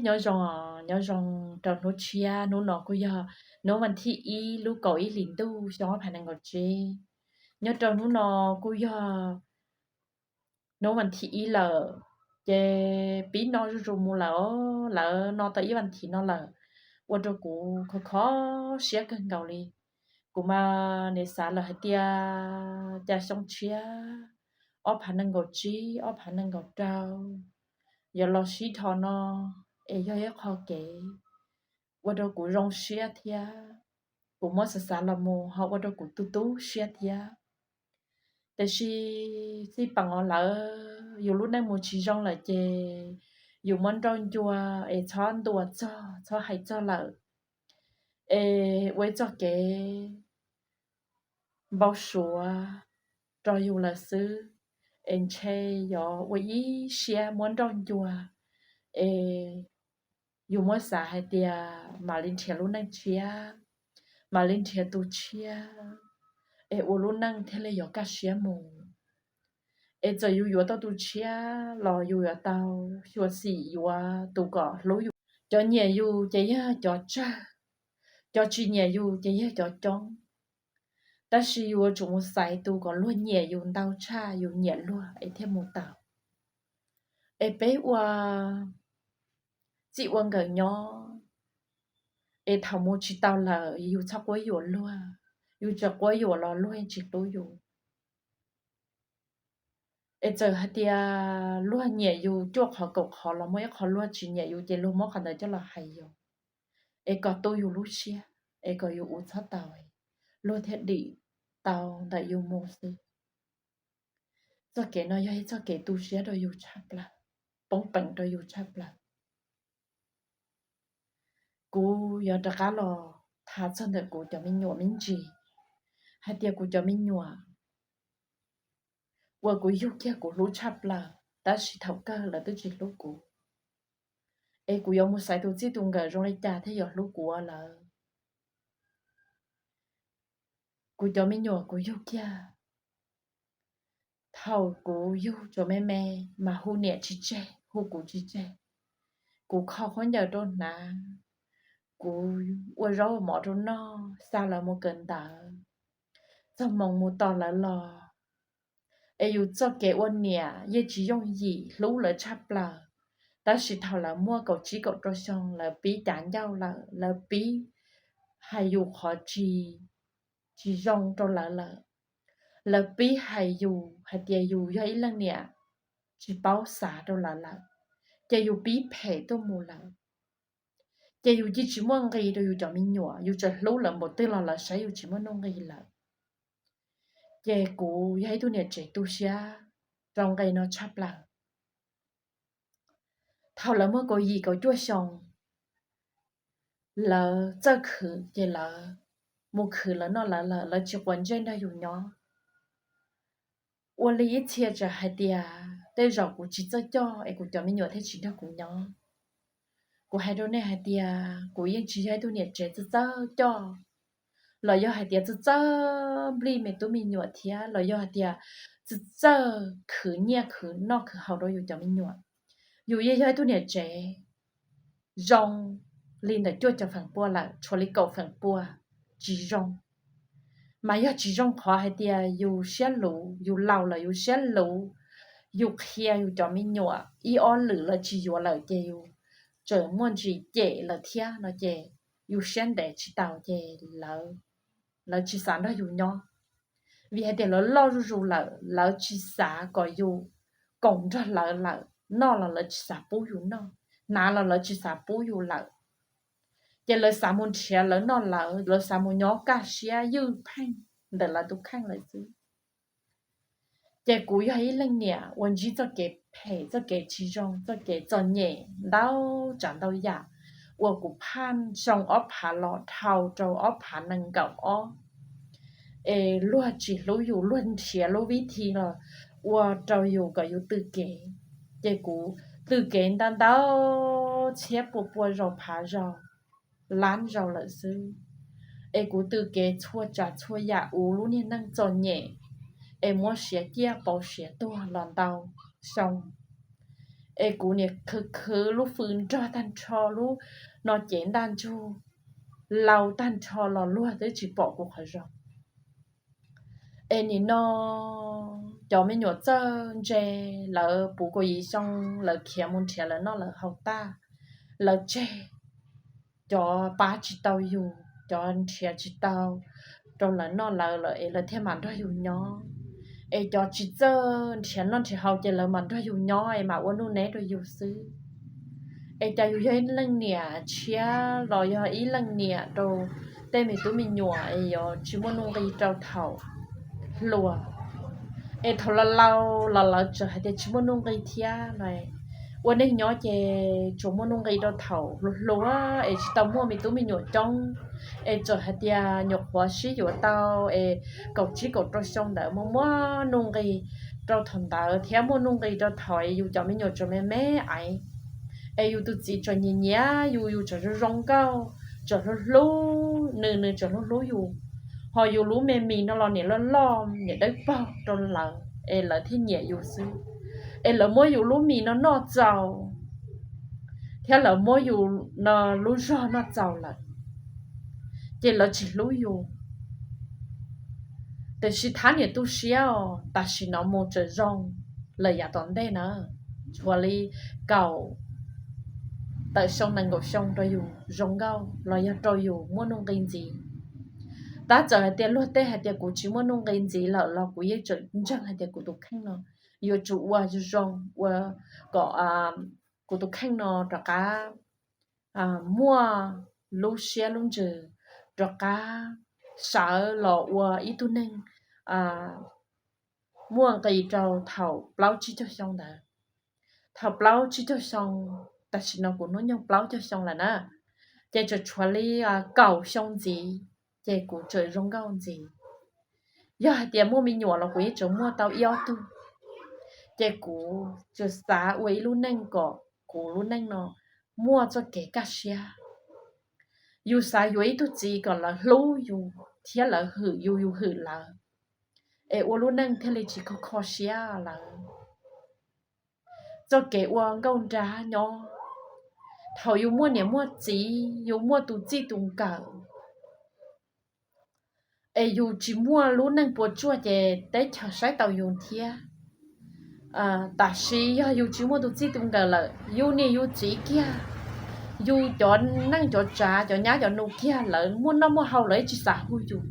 Nyob zoo, nyob zoo rau hnub tshiab, hnub no kuj yog hnub vas thib ib lub kaum ib hlis ntuj xyoo ob phav nees nkaum tsib. Nyob rau hnub no kuj yog hnub vas thib ib lawm, ces pib no zuj zus mus lawm, lawv no tau ib vas thiv no lawm, ua rau kuv kho kho siab kawg nkaus li. Kuv mas nim xav lawm hais tias cas xyoo tshiab ob phav nees nkaum tsib ob phav nees nkaum rau yuav los sib dhos no, es yog ib qho kev ua rau kuv zoo siab thiab. Kuv muab xav xav los mus ho ua rau kuv tu tu siab thiab. Tiam sis txij peem os lawm, yus lub neej mus tsis zoo lawm ces yus muab nrauj ncua es txhob ntuas txog, txhob hais txog lawm, es ua ib txoj kev npau suav rau yus lawm xwb, es ntshe yuav ua ib siab muab nrauj ncua, es yus muab xav hais tias mam li nrhiav lub neej tshiab, mam li nrhiav tus tshiab, es ua lub neej thiaj li yuav kaj siab mus. Es txawm yus yuav tau tus tshiab los yus yuav tau xyuam xim yuav tus kom hlub yus. Cov nyiam yus ces yog cov tsawg, cov tsis nyiam yus ces yog cov coob. Tab sis yus yuav tsum mus xaiv tus kom luag nyiam yus ntau tshaj yus nyiam luag es thiaj mus tau. Es peb ua txij ua nkawm nyob, es thaum mus tsis tau lawm yus txhob quab yuam luag, yus tseem quab yuam los luag yeej tsis hlub yus. Es txawm hais tias luag nyiam yus cuaj qhov kaum qhov los muaj ib qhov luag tsis nyiam yus ces luag muab qhov ntawd coj los hais yus, es kom tu yus lub siab, es kom yus ua txhob tau, luag thiaj dim tau ntawm yus mus xwb. Txoj kev no yog ib txoj kev tu siab rau yus tshaj plaws, poob peev rau yus tshaj plaws. Kuv yuav rov qab los tham txog ntawm kuv cov me nyuam me ntsis, hais tias kuv cov me nyuam uas kuv yug kiag kuv hlub tshaj plaws, tab sis thaum kawg lawv twb tsis hlub kuv. Es kuv yuav mus xaiv tus txij tus nkawm zoo li cas thiaj yuav hlub kuv lawv? Kuv cov me nyuam kuv yug kiag, thaum kuv yug tsuas me me mas hu niam tsis tseg, hu kuv tsis tseg. Kuv kho khaub ncaws rau hnav, kuv ua zaub ua mov rau noj, xa lawv mus kawm ntawv, txog moos mus tos lawv los. Es yus txoj kev ua niam yeej tsis yooj yim, hlub lawv tshaj plaws. Tab sis thaum lawv muaj kaum tsib kaum rau xyoo, lawv pib cav ncauj lawm, lawv pib hais yus qhov tsis, tsis zoo rau lawv lawm. Lawv pib hais yus hais tias yus yog ib leej niam tsis paub xav rau lawv lawm, ces yus pib phem tuaj mus lawm. Ces yus cia tsis muaj nqis rau yus cov me nyuam, yus tseem hlub lawv npaum twg los lawv saib yus tsis muaj nuj nqis lawm. Ces kuv yog ib tug niam tsev tu siab rau nqe no tshaj plaws. Thaum lawv muaj kaum yim kaum cuaj xyoo, lawv txawj khwv ces lawv mus khwv lawv noj lawv lawm, lawv tsis quav ntsej nrog yus nyob. Ua li ib txhia txawm hais tias tej zaum kuv tsis txawj coj es kuv cov me nyuam thiaj tsis nrog kuv nyob. Kuv hais rau nej hais tias kuv yeej tsis yog ib tug niam tsev txawj txawj coj, los yog hais tias txawj txawj nplij me tub me nyuam thiab los yog hais tias txawj txawj khwv nyiaj khwv noj khwv haus rau yus cov me nyuam. Yus yeej yog ib tug niam tsev zoo li ntawm cuaj caum feem pua lawm, tshuav li kaum feem pua tsis zoo. Mas yog tsis zoo qhov hais tias yus siab luv, yus laus lawm yus siab luv, yus qhia yus cov me nyuam ib ob lwm lawv tsis yuav lawm ces yus tseem muaj ntsis cem lawm thiab no ces yus siab ntev tsis tau ces lawv, lawv tsis xav nrog yus nyob. Vim hais tias lawv loj zuj zus lawm, lawv tsis xav kom yus koom nrog lawv lawm, noj los lawv tsis xav pub yus noj, hnav los lawv tsis xav pub yus lawm. Ces lawv xav mus nrhiav lawv noj lawv, lawv xav mus nyob kaj siab ywj pheej ntawm lawv tus kheej lawm xwb. Ces kuv yog ib leej niam uas ntsib txoj kev phem, txoj kev tsis zoo, txoj kev txom nyem ntau tsav ntau yam, uas kuv phaj xyoo ob phav los dhau rau ob phav nees nkaum ob, es luag tsis hlub yus, luag nrhiav lub vib thi los ua rau yus kom yus tw kev. Ces kuv tw kev ntau ntau txhiab pua pua zaus phav zaus, lab zaus lawm xwb. Es kuv tw kev txhua tsav txhua yam, ua lub niag neej txom nyem, es muab siav ciaj pauv siav tuag los ntau xyoo. Es kuv niam khwv khwv lub fwm nrog tag nrho lub no cev ntaj ntsug, lau tag nrho los luag twb tsis pom kuv qhov zoo. Es nim no cov me nyuam txawj ntse, lawv puv kaum yim xyoo lawv khiav mus nrhiav lawv noj lawv haus tag, lawv tseg, cov pab tsis tau yus, cov nrhiav tsis tau rau lawv noj lawv lawm es lawv thiaj mam nrog yus nyob. Es cov tsis txawj nrhiav noj nrhiav haus ces lawv mam nrog yus nyob es mam ua nuj neb rau yus xwb. Es cas yus yog ib leej niam tshiab los yog ib leej niam rau tej me tub me nyuam es yuav tsis muaj nuj nqis rau thaum hluas, es thaum laus laus los lawv tseem hais tias tsis muaj nuj nqis thiab no. Ua neej nyob ces tsuas muaj nuj nqis rau thaum hluas hluas es tsis tau muaj me tub me nyuam coob, es txawm hais tias nyuam qhuav sib yuav tau es kaum tsib kaum rau xyoo ntawd muaj muaj nuj nqis rau thaum ntawd thiab muaj nuj nqis rau thaum yus cov me nyuam tseem me me aiv, es yus tus txiv tseem nyiam nyiam yus, yus tseem zoo zoo nkauj, tseem hlub hlub nws, nws tseem hlub hlub yus. Ho yus lub me mis no los niam loj loj niam dawb paug rau lawv es lawv thiaj nyiam yus xwb. Es lawv muab yus lub mis no noj txaus thiab lawv muab yus no lub zog noj txaus lawm, ces lawv tsis hlub yus. Tiam sis thab niam tu siab os, tam sim no mus tseem zoo lawm yav tom ntej na, tshuav li kaum tawm xyoo nees nkaum xyoo rau yus zoo nkauj los yog rau yus muaj nuj nqis ntxiv. Tab txawm hais tias luag tej hais tias kuv tsis muaj nuj nqis ntxiv lawm los kuv yeej tseem ntseeg hais tias kuv tus kheej no yuav tsum ua zoo zoo ua kom kuv tus kheej no rov qab muaj lub siab lub ntsws, rov qab sawv los ua ib tug neeg muaj nqis rau thaum plaub tsib caug xyoo ntawd. Thaum plaub tsib caug xyoo, tam sim no kuv hnub nyoog plaub caug xyoo lawm na, ces tseem tshuav li kaum xyoo ntxiv, ces kuv tseem zoo nkauj ntxiv. Yog hais tias muaj me nyuam los kuv yeej tseem muaj tau ib ob tug, ces kuv tseem xav ua ib lub neej kom kuv lub neej no muaj txoj kev kaj siab. Yus xav yuav ib tug txiv kom lawv hlub yus thiab lawv hwm yus, yus hwm lawv, es ua lub neej thiaj li tsis kho kho siab lawm. Txoj kev ua nkauj nrag nyob, thaum yus muaj niam muaj txiv, yus muaj tus txij tus nkawm, es yus tsis muaj lub neej puas tsuaj ces teb chaws saib taus yus thiab. Tam sim yog yus tsis muaj tus txij tus nkawm lawm, yus niam yus txiv kiag, yus cov neej cov tsav, cov nyab cov nus kiag, lawv muaj noj muaj haus lawv tsis xav hu yus.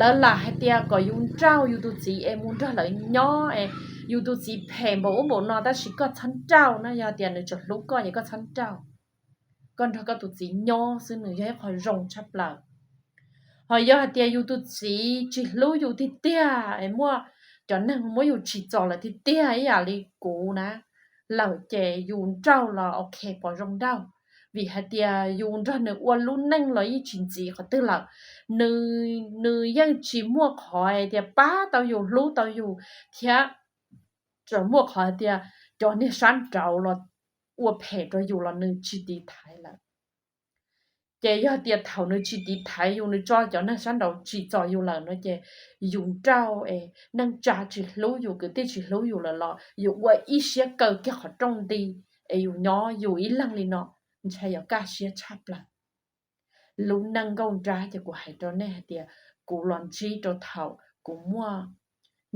Lawv lam hais tias kom yus nrauj yus tus txiv es mus nrog lawv nyob es yus tus txiv phem npaum ub npaum no tab sis koj txhob nrauj na, yog tias nws tseem hlub koj ces koj txhob nrauj. Koj nrog koj tus txiv nyob xwb nws yog ib qho zoo tshaj plaws. Ho yog hais tias yus tus txiv tsis hlub yus tiag tiag es muaj cov neeg muab yus tsim txom lawm tiag tiag ib yam li kuv na, lawm ces yus nrauj los ok pom zoo nrauj, vim hais tias yus nrog nws ua lub neej los yeej tsis ntxiv qhov twg lawm. Nws, nws yeej tsis muaj qhov hais tias pab tau yus, hlub tau yus, thiab tseem muaj qhov hais tias cov niag sab nraud los ua phem rau yus los nws tsis tiv thaiv lawm. Ces yog tias thaum nws tsis tiv thaiv yus, nws tso cov neeg sab nraud tsim txom yus lawm no ces yus nrauj es neej tsa tsis hlub yus, kwv tij tsis hlub yus lawm los yus ua ib siab kaw kiag qhov rooj nti es yus nyob yus ib leeg li no, ntshai yuav kaj siab tshaj plaws. Lub neej nkauj nrab ces kuv hais rau nej hais tias kuv los ntsib rau thaum kuv muaj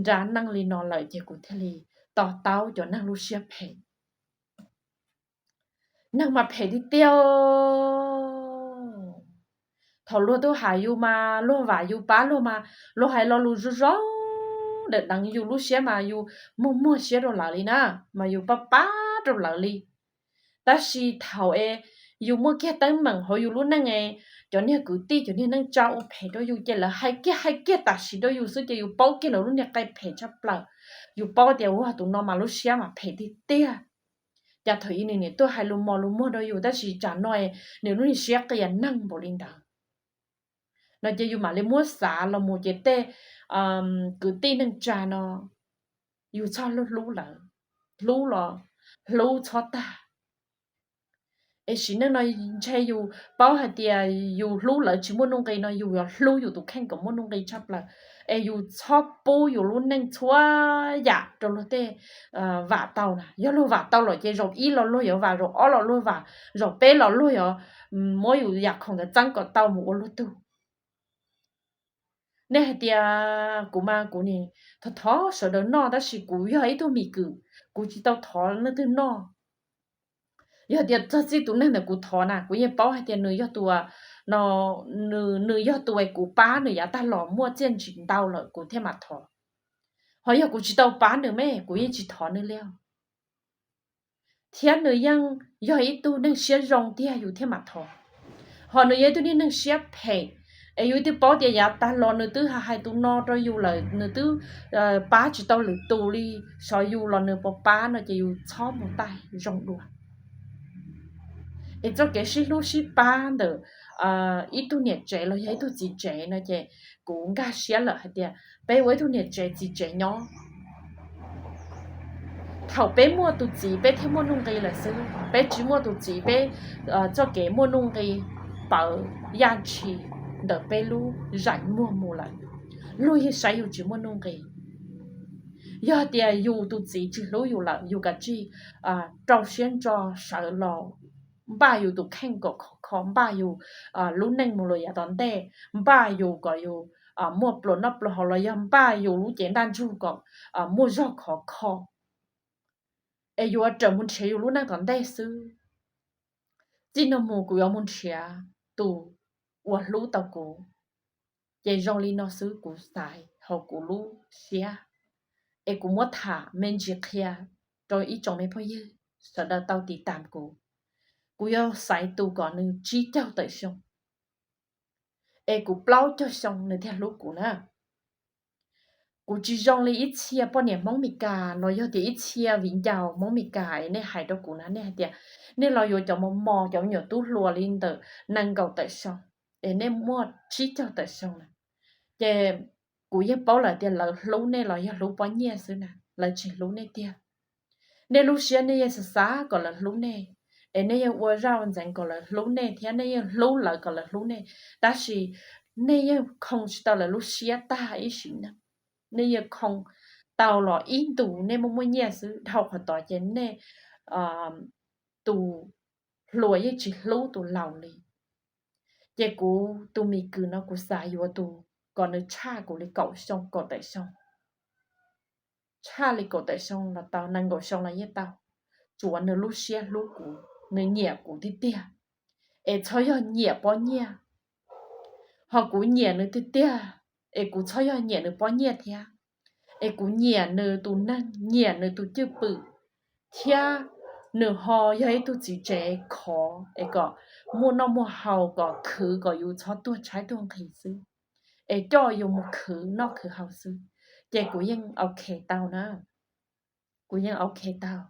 nrab neej li no lawm ces kuv thiaj li to taub cov neeg lub siab phem. Neeg mas phem tiag tiag. Thaum luag tuaj hais yus mas luag vam yus pab luag mas luag hais lo lus zoo zoo, deev deev yus lub siab mas yus muag muag siab rau lawv li na, mas yus pab pab rau lawv li. Tab sis thaum es yus muaj kiag teeb meem hauv yus lub neej es cov niag kwv tij cov niag neej tsa ua phem rau yus ces lawv hais kiag hais kiag tam sim rau yus xwb ces yus paub kiag lawv lub niag qe phem tshaj plaws. Yus paub tias ua tus no mas lub siab mas phem tiag tiag. Cas thaum ub nws niaj tuaj hais lus mos lus muag rau yus tab sis tsam no nws lub niag siab qias neeg npaum li ntawd no ces yus mam li muab xav los mus ces tej kwv tij neej tsa no yus txhob hlub hlub lawv, hlub los hlub txhob tag. Es sim neej no ntshe yus paub hais tias yus hlub lawv tsis muaj nuj nqis no yus yuav hlub yus tus kheej kom muaj nuj nqis tshaj plaws. Es yus txhob pub yus lub neej txhua yam rau luag tej vam tau na. Yog luag vam tau lawm ces zaum ib los luag yuav vam, zaum ob los luag vam, zaum peb los luag yuav muab yus yam khoom ntawd txeeb kom tau mus ua luag tug. Nej hais tias kuv mas kuv nim thov thov sawv daws noj, tab sis kuv yog ib tug mis kwm, kuv tsis tau thov leej twg noj. Yog tias txog txij tus neeg ntawd kuv thov na, kuv yeej paub hais tias nws yog tus, nws yog tus es kuv pab nws yav tag los muaj txiaj ntsim ntau lawm kuv thiaj mam thov. Ho yog kuv tsis tau pab nws me, kuv yeej tsis thov nws li. Thiab nws yeej yog ib tug neeg siab zoo tiag yus thiaj mam thov. Ho nws yog ib tug niag neeg siab phem, es yus twb paub tias yav tag los nws twb hais tus no rau yus lawm, nws twb pab tsis tau lwm tus li, xyov yus los nws puas pab no ces yus txhob mus taij zoo dua. Es txoj kev sib hlub sib pab ntawm ib tug niam tsev los yog ib tug txiv tsev no ces kuv nkag siab lawm hais tias peb ua ib tug niam tsev txiv tsev nyob. Thaum peb muaj tus txiv peb thiaj muaj nuj nqis lawm xwb, peb tsis muaj tus txiv peb txoj kev muaj nuj nqis pawv yaj ntshis ntawm peb lub zeem muag mus lawm, luag yeej saib yus tsis muaj nuj nqis. Yog tias yus tus txiv tsis hlub yus lawm, yus kav tsij rau siab ntso sawv los npaj yus tus kheej kom khov kho, npaj yus lub neej mus lawm yav tom ntej, npaj yus kom yus muaj pluas noj pluas haus los yog npaj yus lub cev ntaj ntsug kom muaj zog khov kho, es yuav rawm mus nrhiav yus lub neej tom ntej xwb. Txij no mus kuv yuav mus nrhiav tus uas hlub tau kuv. Ces zoo li no xwb kuv xaiv hauv kuv lub siab, es kuv muab tham me ntsis qhia rau ib tsoom me phooj ywg sawv daws tau tiv tam kuv. Kuv yuav xaiv tus kom nws tsib caug tawm xyoo, es kuv plaub caug xyoo nws thiaj hlub kuv na. Kuv tsis zoo li ib txhia poj niam Hmoob Mes Kas los yog tias ib txhia viv ncaus Hmoob Mes Kas es nej hais rau kuv na, nej hais tias nej los yuav cov mos mos cov me nyuam tub hluas li ntawm nees nkaum tawm xyoo, es nej muaj tsib caug tawm xyoo na. Ces kuv yeej paub lawm tias lawv hlub nej los yog hlub pob nyiaj xwb na, lawv tsis hlub nej tiag. Nej lub siab nej yeej xav xav kom lawv hlub nej, es nej yeej ua zaj ua ntxeev kom lawv hlub nej thiab nej yeej hlub lawv kom lawv hlub nej, tab sis nej yeej khoo tsis tau lawv lub siab tag ib sim neej. Nej yeej khoo tau los ib ntus nej muaj muaj nyiaj xwb, dhau qhov tod ces nej tus hluas yeej tsis hlub tus laus li. Ces kuv tus Mis Kws no kuv xav yuav tus kom nws tshaj kuv li kaum xyoo kaum tawm xyoo, tshaj li kaum tawm xyoo los tau, nees nkaum xyoo los yeej tau, tsuav nws lub siab hlub kuv, nws nyiam kuv tiag tiag, es txhob yog nyiam pob nyiaj. Ho kuv nyiam nws tiag tiag, es kuv txhob yog nyiam nws pob nyiaj thiab, es kuv nyiam nws tus neeg, nyiam nws tus cwj pwm, thiab nws ho yog ib tug txiv tsev khov es kom muaj noj muaj haus, kom khwv kom yus txhob tuag tshaib tuag nqhis xwb, es coj yus mus khwv noj khwv haus xwb, ces kuv yeej ok tau na. Kuv yeej ok tau.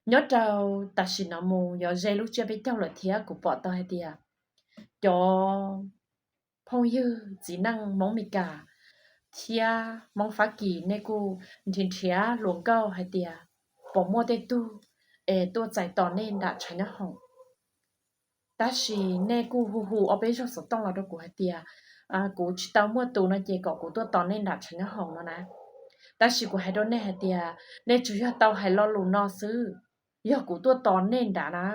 Nyob rau tam sim no mus yuav ze lub tsiab peb caug lawm thiab kuv pom tau hais tias cov phooj ywg txiv neej Hmoob Mes Kas thiab Hmoob Fab Kis nej kuj nrhiav nrhiav hluas nkauj hais tias puas muaj tej tug es tuaj txais tos nej nram tshav nyob hoom. Tab sis nej kuj hu hu ob peb zaug xov tooj los rau kuv hais tias kuv tsis tau muaj tus no ces kom kuv tuaj tos nej nram tshav nyob hoom no na. Tab sis kuv hais rau nej hais tias nej tsuas yog tau hais lo lus no xwb, yog kuv tuaj tos nej nrad na,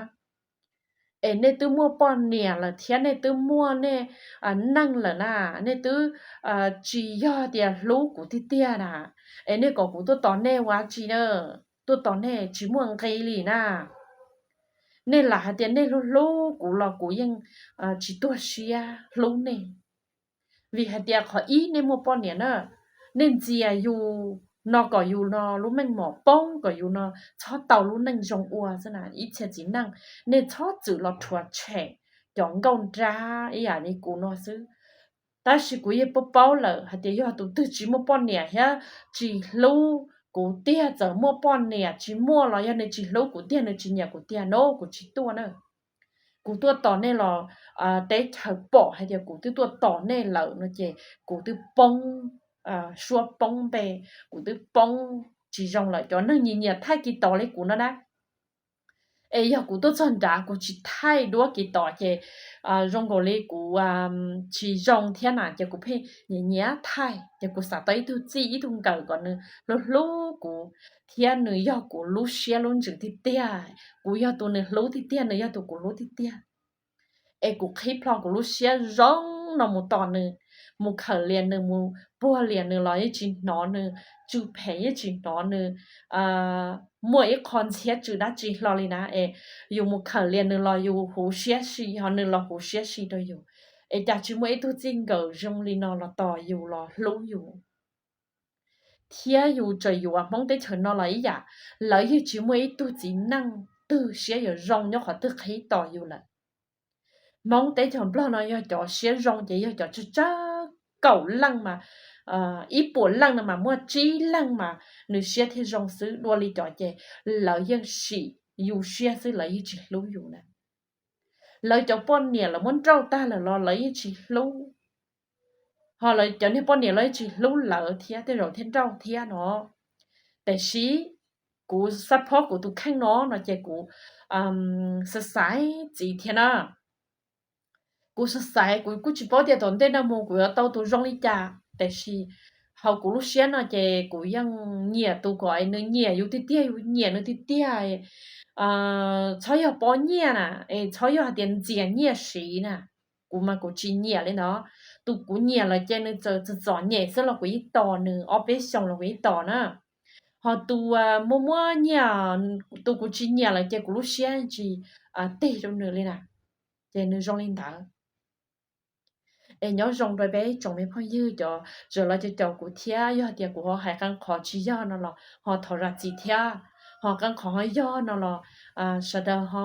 es nej twb muaj poj niam lawm thiab nej twb muaj nej neej lawm na, nej twb tsis yog tias hlub kuv tiag tiag na, es nej kom kuv tuaj tos nej ua tsi na, tuaj tos nej tsis muaj nqi li na. Nej lam hais tias nej hlub hlub kuv los kuv yeej tsis tuag siab hlub nej. Vim hais tias qhov ib nej muaj poj niam na, nej ntxias yus no kom yus no lub meej mom poob, kom yus no txhob tau lub neej zoo ua xwb na. Ib txhia txiv neej nej txhob txwm los rhuav tshem cov nkauj nrab ib yam li kuv no xwb. Tab sis kuv yeej paub paub lawm hais tias yog tus twg tsis muaj poj niam thiab tsis hlub kuv tiag, txawm muaj poj niam tsis muaj los yog nws tsis hlub kuv tiag, nws tsis nyiam kuv tiag no kuv tsis tuaj na. Kuv tuaj tos nej los teb chaws pom hais tias kuv twb tuaj tos nej lawm no ces kuv twb poob suab poob npe, kuv twb poob tsis zoo lawm. Cov neeg nyias nyias thaij kis tov li kuv no na, Es yog kuv tuaj txog nrad kuv tsis thaij duab kev tos ces zoo nkaus li kuv tsis zoo thiab na, ces kuv pheej nyiam nyiam thaij, ces kuv xav tau ib tug txij ib tug nkawm kom nws hlub hlub kuv, thiab nws yog kuv lub siab lub ntsws tiag tiag, kuv yog tus nws hlub tiag tiag, nws yog tus kuv hlub tiag tiag. Es kuv qhib plho kuv lub siab zoo no mus tos nws, mus khawm lias nws, mus puag lias nws los yeej tsis hnov nws tsw phem, yeej tsis hnov nws muaj ib qho ntxhiab tsw dab tsi hlo li na. Es yus mus khawm lias nws los yus huv siab si, ho nws los huv siab si rau yus. Es cas tsis muaj ib tug txij nkawm zoo li no los tos yus los hlub yus. Thiab yus txawm yuav Hmoob teb chaws no los ib yam, lawv yeej tsis muaj ib tug txiv neej twg siab yuav zoo nyob qhov twg qhib tos yus lawm. Hmoob teb chaws Nplog no yog cov siab zoo ces yog cov tsawg tsawg kaum leej mas, ib puas leej no mas muaj tsib leej mas nws siab thiaj zoo xwb. Dua li cov ces lawv yeej sim yus siab xwb, lawv yeej tsis hlub yus na. Lawv cov poj niam lawv muab nrauj tag lawm los lawv yeej tsis hlub, ho lawv cov niag poj niam los yeej tsis hlub lawv thiab, tej zaum thiaj nrauj thiab no. Tiam sis kuv xav phob kuv tus kheej no no ces kuv xav xaiv txiv thiab na. Kuv xav xaiv, kuv kuj tsis paub tias tom ntej no mus kuv yuav tau tus zoo li cas, tiam sis hauv kuv lub siab no ces kuv yeej nyiam tus kom nws nyiam yus tiag tiag, yus nyiam nws tiag tiag, txhob yog pob nyiaj na, es txhob yog hais tias ntxias nyiaj siv na. Kuv mas kuv tsis nyiam li ntawd. Tus kuv nyiam lawm ces nws txawm txom txom nyem xwb los kuv yeej tos nws, ob peb xyoos los kuv yeej tos na. Ho tus muaj muaj nyiaj, tus kuv tsis nyiam lawm ces kuv lub siab tsis tig rau nws li na. Ces nws zoo li ntawd. Es nyob zoo rau peb tsoom me phooj ywg cov tseem los caum kuv thiab, yog tias kuv ho hais qee qhov tsis yog no los ho thov zam txim thiab, ho qee qhov ho yog no los sawv daws ho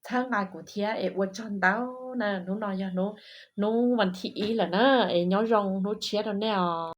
txhawb nqa kuv thiab. Es ua tsaug ntau na, hnub no yog hnub vas thib ib lawm na, es nyob zoo hnub tshiab rau nej os.